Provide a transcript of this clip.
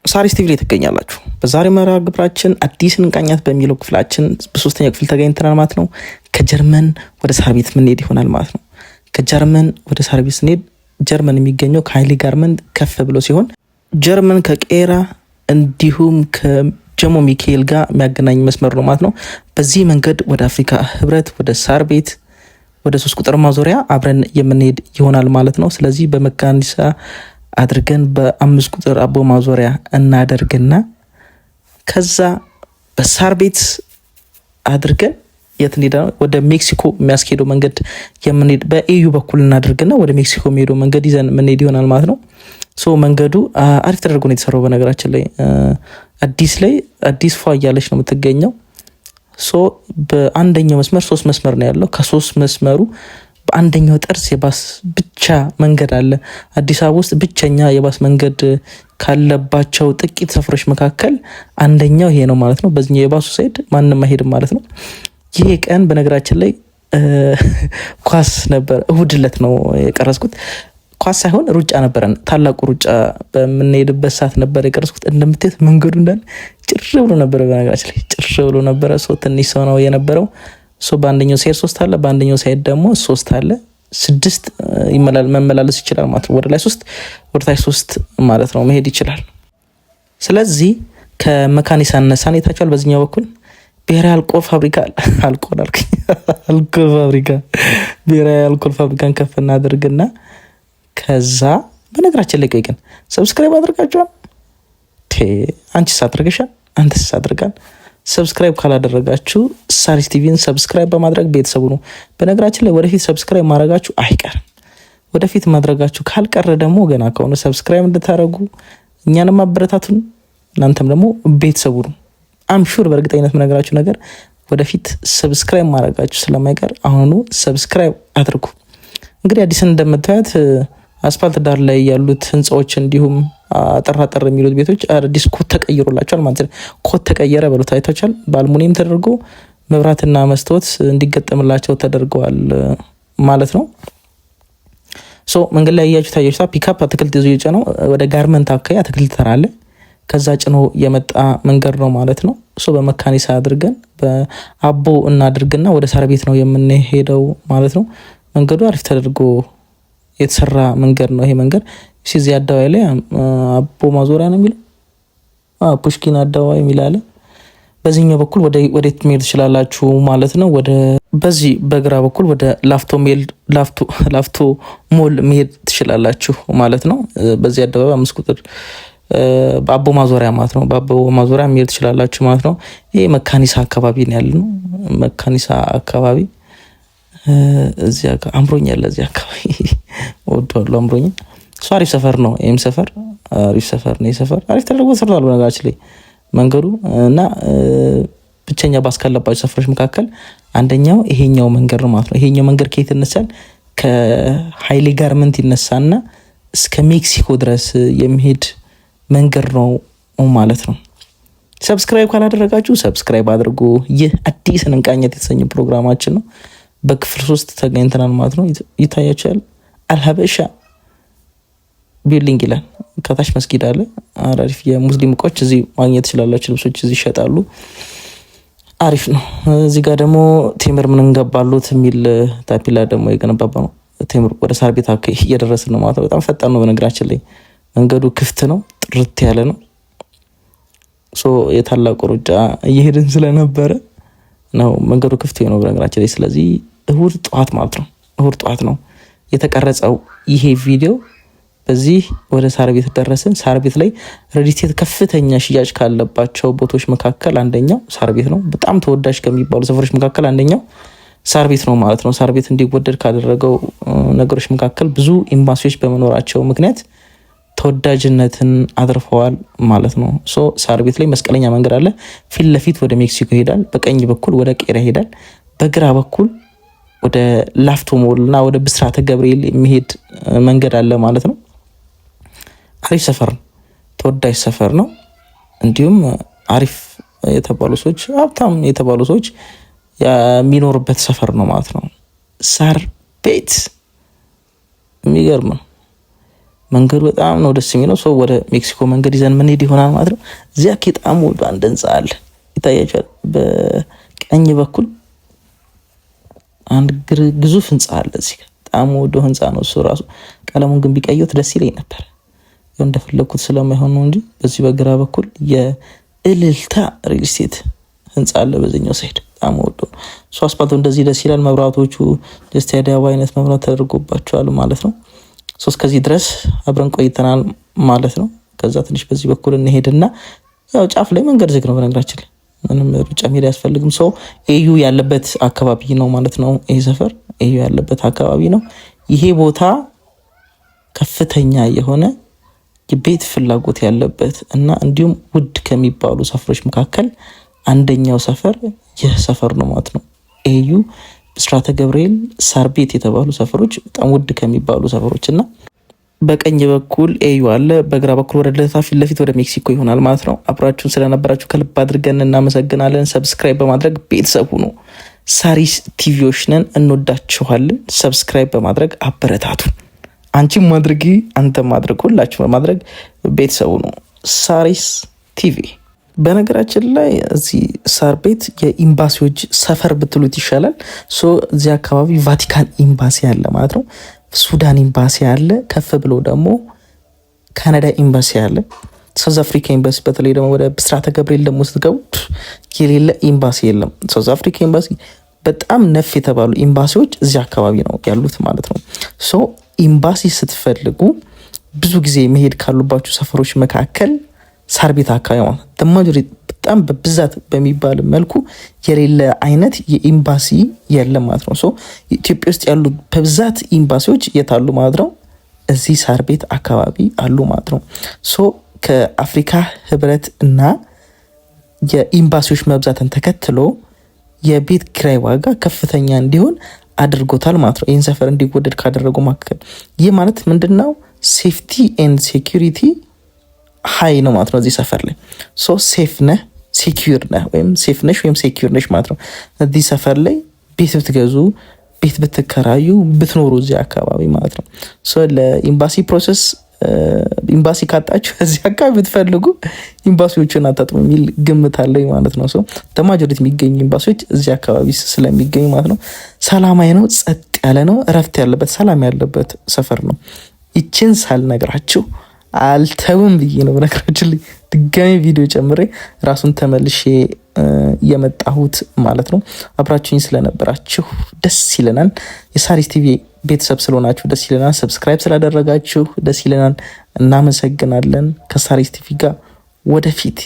ሳሪስ ቲቪ ላይ ትገኛላችሁ። በዛሬ መርሃ ግብራችን አዲስን እንቃኛት በሚለው ክፍላችን በሶስተኛ ክፍል ተገኝተናል ማለት ነው። ከጀርመን ወደ ሳር ቤት ምንሄድ ይሆናል ማለት ነው። ከጀርመን ወደ ሳር ቤት ስንሄድ ጀርመን የሚገኘው ከሀይሌ ጋርመንት ከፍ ብሎ ሲሆን ጀርመን ከቄራ እንዲሁም ከጀሞ ሚካኤል ጋር የሚያገናኝ መስመር ነው ማለት ነው። በዚህ መንገድ ወደ አፍሪካ ህብረት ወደ ሳር ቤት ወደ 3 ቁጥር ማዞሪያ አብረን የምንሄድ ይሆናል ማለት ነው። ስለዚህ በመካኒሳ አድርገን በ5 ቁጥር አቦ ማዞሪያ እናደርግና ከዛ በሳር ቤት አድርገን የት እንሄዳ? ወደ ሜክሲኮ የሚያስኬደው መንገድ የምንሄድ በ AU በኩል እናደርግና ወደ ሜክሲኮ የሚሄደው መንገድ ይዘን የምንሄድ ይሆናል ማለት ነው። So መንገዱ አሪፍ ተደርጎ ነው የተሰራው። በነገራችን ላይ አዲስ ላይ አዲስ ፏ እያለች ነው የምትገኘው። So በአንደኛው መስመር ሶስት መስመር ነው ያለው። ከሶስት መስመሩ በአንደኛው ጠርዝ የባስ ብቻ መንገድ አለ። አዲስ አበባ ውስጥ ብቸኛ የባስ መንገድ ካለባቸው ጥቂት ሰፈሮች መካከል አንደኛው ይሄ ነው ማለት ነው። በዚህኛው የ bus ኡ side ማንም አይሄድም ማለት ነው። ይሄ ቀን በነገራችን ላይ ኳስ ነበር። እሁድ ዕለት ነው የቀረጽኩት። ኳስ ሳይሆን ሩጫ ነበረን። ታላቁ ሩጫ በምንሄድበት ሰዓት ነበር የቀረጽኩት። እንደምታዩት መንገዱ እንዳለ ጭር ብሎ ነበረ። በነገራችን ላይ ጭር ብሎ ነበረ። ሰው ትንሽ ሰው ነው የነበረው። So በአንደኛው side ሶስት አለ፣ በአንደኛው side ደግሞ ሶስት አለ። ስድስት መመላለስ ይችላል ማለት ነው። ወደ ላይ ሶስት፣ ወደ ታች ሶስት ማለት ነው መሄድ ይችላል። ስለዚህ ከመካኒሳ እነሳን የታችኋል። በዚህኛው በኩል ብሔራዊ አልኮል ፋብሪካ፣ አልኮል አልኩኝ፣ አልኮል ፋብሪካ፣ ብሔራዊ አልኮል ፋብሪካን ከፍ እናድርግና ከዛ በነገራችን ላይ ቆይ ግን subscribe አድርጋችኋል? አንቺስ አድርገሻል? አንተስ አድርጋል? Subscribe ካላደረጋችሁ ሳሪስ ቲቪን subscribe በማድረግ ቤተሰቡ ነው። በነገራችን ላይ ወደፊት subscribe ማድረጋችሁ አይቀርም። ወደፊት ማድረጋችሁ ካልቀረ ደግሞ ገና ከሆነ subscribe እንድታደረጉ እኛንም አበረታቱን፣ እናንተም ደግሞ ቤተሰቡ ነው። I'm sure በእርግጠኝነት የምነግራችሁ ነገር ወደፊት subscribe ማድረጋችሁ ስለማይቀር አሁኑ subscribe አድርጉ። እንግዲህ አዲስን እንደምታያት አስፋልት ዳር ላይ ያሉት ህንፃዎች እንዲሁም አጠር አጠር የሚሉት ቤቶች አዲስ ኮት ተቀይሮላቸዋል ማለት ነው። ኮት ተቀየረ በሉት አይታችኋል። በአልሙኒየም ተደርጎ መብራትና መስታወት እንዲገጠምላቸው ተደርገዋል ማለት ነው። So መንገድ ላይ እያችሁ ታያችኋ። ፒካፕ አትክልት ይዞ የጫነው ወደ ጋርመንት አካባቢ አትክልት ተራ አለ። ከዛ ጭኖ የመጣ መንገድ ነው ማለት ነው። So በመካኒሳ አድርገን በአቦ እናድርግና ወደ ሳር ቤት ነው የምንሄደው ማለት ነው። መንገዱ አሪፍ ተደርጎ የተሰራ መንገድ ነው። ይሄ መንገድ እዚህ አደባባይ ላይ አቦ ማዞሪያ ነው የሚለው፣ ፑሽኪን አደባባይ የሚል አለ። በዚህኛው በኩል ወዴት መሄድ ትችላላችሁ ማለት ነው። ወደ በዚህ በግራ በኩል ወደ ላፍቶ ሞል መሄድ ትችላላችሁ ማለት ነው። በዚህ አደባባይ 5 ቁጥር በአቦ ማዞሪያ ማለት ነው። በአቦ ማዞሪያ መሄድ ትችላላችሁ ማለት ነው። ይሄ መካኒሳ አካባቢ ነው ያለ ነው። መካኒሳ አካባቢ እዚያ አምሮኛል። እዚህ አካባቢ እወደዋለሁ፣ አምሮኛል። እሱ አሪፍ ሰፈር ነው። ይህም ሰፈር አሪፍ ሰፈር ነው። ይህ ሰፈር አሪፍ ተደርጎ ተሰርቷል። በነገራችን ላይ መንገዱ እና ብቸኛ ባስ ካለባቸው ሰፈሮች መካከል አንደኛው ይሄኛው መንገድ ነው ማለት ነው። ይሄኛው መንገድ ከየት ይነሳል? ከሀይሌ ጋርመንት ይነሳና እስከ ሜክሲኮ ድረስ የሚሄድ መንገድ ነው ማለት ነው። Subscribe ካላደረጋችሁ subscribe አድርጉ። ይህ አዲስን እንቃኘት የተሰኘ ፕሮግራማችን ነው። በክፍል 3 ተገኝተናል ማለት ነው። ይታያችኋል። አልሀበሻ building ይላል። ከታች መስጊድ አለ። አሪፍ የሙስሊም እቃዎች እዚህ ማግኘት ትችላላችሁ። ልብሶች እዚህ ይሸጣሉ። አሪፍ ነው። እዚህ ጋር ደግሞ ቴምር ምን እንገባሉት የሚል ታፔላ ደግሞ የገነባባ ነው። ቴምር ወደ ሳር ቤት አካባቢ እየደረስን ነው ማለት ነው። በጣም ፈጣን ነው። በነገራችን ላይ መንገዱ ክፍት ነው፣ ጥርት ያለ ነው። So የታላቁ ሩጫ እየሄድን ስለነበረ ነው መንገዱ ክፍት የሆነው በነገራችን ላይ። ስለዚህ እሁድ ጠዋት ማለት ነው፣ እሁድ ጠዋት ነው የተቀረጸው ይሄ ቪዲዮ። በዚህ ወደ ሳር ቤት ደረስን። ሳር ቤት ላይ real estate ከፍተኛ ሽያጭ ካለባቸው ቦታዎች መካከል አንደኛው ሳር ቤት ነው። በጣም ተወዳጅ ከሚባሉ ሰፈሮች መካከል አንደኛው ሳር ቤት ነው ማለት ነው። ሳር ቤት እንዲወደድ ካደረገው ነገሮች መካከል ብዙ ኤምባሲዎች በመኖራቸው ምክንያት ተወዳጅነትን አትርፈዋል ማለት ነው። So ሳር ቤት ላይ መስቀለኛ መንገድ አለ። ፊት ለፊት ወደ ሜክሲኮ ይሄዳል። በቀኝ በኩል ወደ ቄራ ይሄዳል። በግራ በኩል ወደ ላፍቶ ሞል እና ወደ ብስራተ ገብርኤል የሚሄድ መንገድ አለ ማለት ነው። አሪፍ ሰፈር ነው። ተወዳጅ ሰፈር ነው። እንዲሁም አሪፍ የተባሉ ሰዎች፣ ሀብታም የተባሉ ሰዎች የሚኖሩበት ሰፈር ነው ማለት ነው። ሳር ቤት የሚገርም ነው። መንገዱ በጣም ነው ደስ የሚለው። So ወደ ሜክሲኮ መንገድ ይዘን ምንሄድ ይሆናል ማለት ነው። እዚያ በጣም ወደ አንድ ህንጻ አለ፣ ይታያችኋል። በቀኝ በኩል አንድ ግዙፍ ህንጻ አለ። እዚህ በጣም ወደ ህንጻ ነው እሱ ራሱ። ቀለሙን ግን ቢቀይሩት ደስ ይለኝ ነበር። እንደፈለግኩት ስለማይሆን ነው እንጂ በዚህ በግራ በኩል የእልልታ ሪል ስቴት ህንጻ አለ። በዚህኛው side በጣም ወዶ እሱ አስፓልቱ እንደዚህ ደስ ይላል። መብራቶቹ just የአዲስ አበባ አይነት መብራት ተደርጎባቸዋል ማለት ነው። So እስከዚህ ድረስ አብረን ቆይተናል ማለት ነው። ከዛ ትንሽ በዚህ በኩል እንሄድና ያው ጫፍ ላይ መንገድ ዝግ ነው በነገራችን ላይ፣ ምንም ሩጫ መሄድ አያስፈልግም። So AU ያለበት አካባቢ ነው ማለት ነው። ይሄ ሰፈር AU ያለበት አካባቢ ነው። ይሄ ቦታ ከፍተኛ የሆነ የቤት ፍላጎት ያለበት እና እንዲሁም ውድ ከሚባሉ ሰፈሮች መካከል አንደኛው ሰፈር ይህ ሰፈር ነው ማለት ነው። AU፣ ብስራተ ገብርኤል፣ ሳር ቤት የተባሉ ሰፈሮች በጣም ውድ ከሚባሉ ሰፈሮች እና በቀኝ በኩል AU አለ፣ በግራ በኩል ወደ ልደታ ፊት ለፊት ወደ ሜክሲኮ ይሆናል ማለት ነው። አብራችሁን ስለነበራችሁ ከልብ አድርገን እናመሰግናለን። Subscribe በማድረግ ቤተሰብ ሁኑ። ሳሪስ ቲቪዎች ነን፣ እንወዳችኋለን። Subscribe በማድረግ አበረታቱ። አንቺም ማድረጊ፣ አንተም ማድረግ፣ ሁላችሁ በማድረግ ቤተሰብ ሁኑ። ሳሪስ ቲቪ። በነገራችን ላይ እዚህ ሳር ቤት የኤምባሲዎች ሰፈር ብትሉት ይሻላል። So እዚህ አካባቢ ቫቲካን ኤምባሲ አለ ማለት ነው። ሱዳን ኤምባሲ አለ። ከፍ ብሎ ደግሞ ካናዳ ኤምባሲ አለ። South Africa ኤምባሲ፣ በተለይ ደግሞ ወደ ብስራተ ገብርኤል ደግሞ ስትገቡ የሌለ ኤምባሲ የለም። South Africa ኤምባሲ፣ በጣም ነፍ የተባሉ ኤምባሲዎች እዚህ አካባቢ ነው ያሉት ማለት ነው። So ኤምባሲ ስትፈልጉ ብዙ ጊዜ መሄድ ካሉባችሁ ሰፈሮች መካከል ሳር ቤት አካባቢ ማለት majority በጣም በብዛት በሚባል መልኩ የሌለ አይነት የኤምባሲ የለም ማለት ነው። So ኢትዮጵያ ውስጥ ያሉ በብዛት ኤምባሲዎች የት አሉ ማለት ነው? እዚህ ሳር ቤት አካባቢ አሉ ማለት ነው። So ከአፍሪካ ህብረት እና የኤምባሲዎች መብዛትን ተከትሎ የቤት ኪራይ ዋጋ ከፍተኛ እንዲሆን አድርጎታል ማለት ነው። ይህን ሰፈር እንዲወደድ ካደረጉ መካከል ይህ ማለት ምንድን ነው? Safety and security high ነው ማለት ነው። እዚህ ሰፈር ላይ so safe ነህ፣ secure ነህ፣ ወይም safe ነሽ ወይም secure ነሽ ማለት ነው። እዚህ ሰፈር ላይ ቤት ብትገዙ፣ ቤት ብትከራዩ፣ ብትኖሩ እዚህ አካባቢ ማለት ነው። So ለኤምባሲ process ኤምባሲ ካጣችሁ እዚህ አካባቢ ብትፈልጉ ኤምባሲዎቹን አታጡም የሚል ግምት አለኝ ማለት ነው። So the majority የሚገኙ ኤምባሲዎች እዚህ አካባቢ ስለሚገኙ ማለት ነው። ሰላማዊ ነው፣ ጸጥ ያለ ነው፣ እረፍት ያለበት፣ ሰላም ያለበት ሰፈር ነው። ይችን ሳልነግራችሁ አልተውም ብዬ ነው በነገራችን ላይ ድጋሚ ቪዲዮ ጨምሬ ራሱን ተመልሼ የመጣሁት ማለት ነው። አብራችሁኝ ስለነበራችሁ ደስ ይለናል። የሳሪስ ቲቪ ቤተሰብ ስለሆናችሁ ደስ ይለናል። Subscribe ስላደረጋችሁ ደስ ይለናል። እናመሰግናለን። ከሳሪስ ቲቪ ጋር ወደፊት።